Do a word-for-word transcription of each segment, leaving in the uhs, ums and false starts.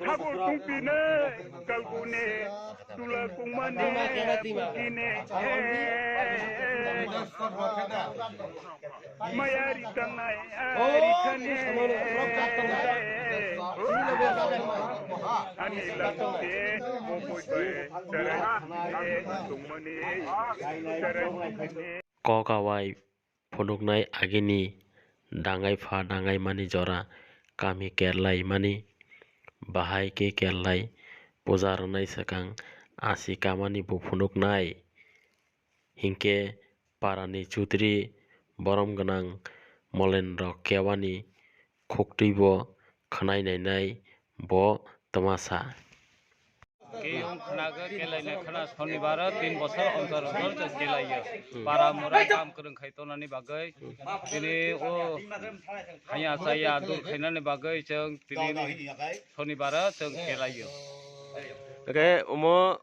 Habur tungpine, kalkune, tula kungmane, kine, mayari tanai, ari kane, ani lakte, bokoi bai, tarai, tungmane, tarai, kok awai phunuknai agini dangai pha dangai mani jora kami kerlai mani, bahai khe kerlai puja rwnai swkang asi kamani bo phunuknai. Hinkhe parani chudri borom gwnang Molenrok kewani khuktwibo khwnai nainai bo twma sa. Keyung khwnago kelaina khwna sonibaro tin bosor ontor ontor chwng kelaio. Para murai kam kwrwng khai tonani bagwi tini o haya chaya dur khainani bagwi chwng tini sonibaro chwng kelaio. Hwnkhe omo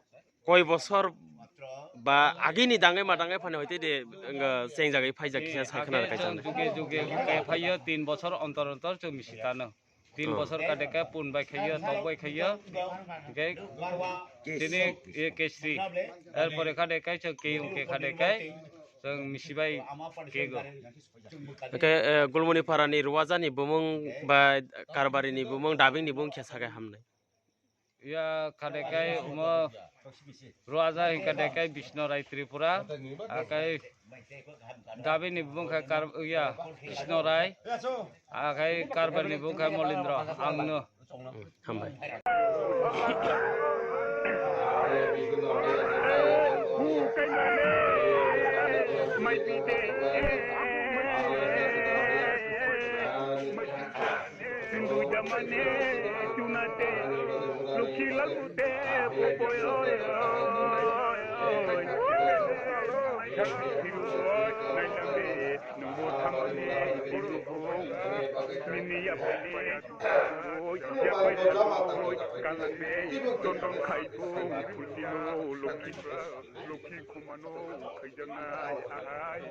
koi bosor ba agini dangai ma dangai phani hoite de, wng, chengjagwi phaijak kisa sai khwna rwkha chwng. Juge juge khe phaiyo tin bosor ontor ontor chwng misi tano. Tin bosor kade khe pun bai khaiyo, tok bai khaiyo. Hwnkhe tini ye kesri. Erpore kade khe chwng keyung khe kade khe chwng misi bai kego. Hwnkhe, eh, Gulmuni parani Ruwajani bumung ba Karbarini bumung, Dabingni bumung khe sakai hamnai. Ya kade khe omo Ruwaja hwnkhe de khe Bisno Rai Tripura, akai Dabini bumung khe Kar-, ya, Bisno Rai, akai Karbarni bumung khe Molindro, angno. Hambai. Sindu jamane chunate, Lokhi lalu de boy oi oi. Nungbo thamani buru bo, nini ya bani oi, ya bai oi, kalane, tondong khai bo, purtino, Lokhi, Lokhi khumano, khaijanai, ahai.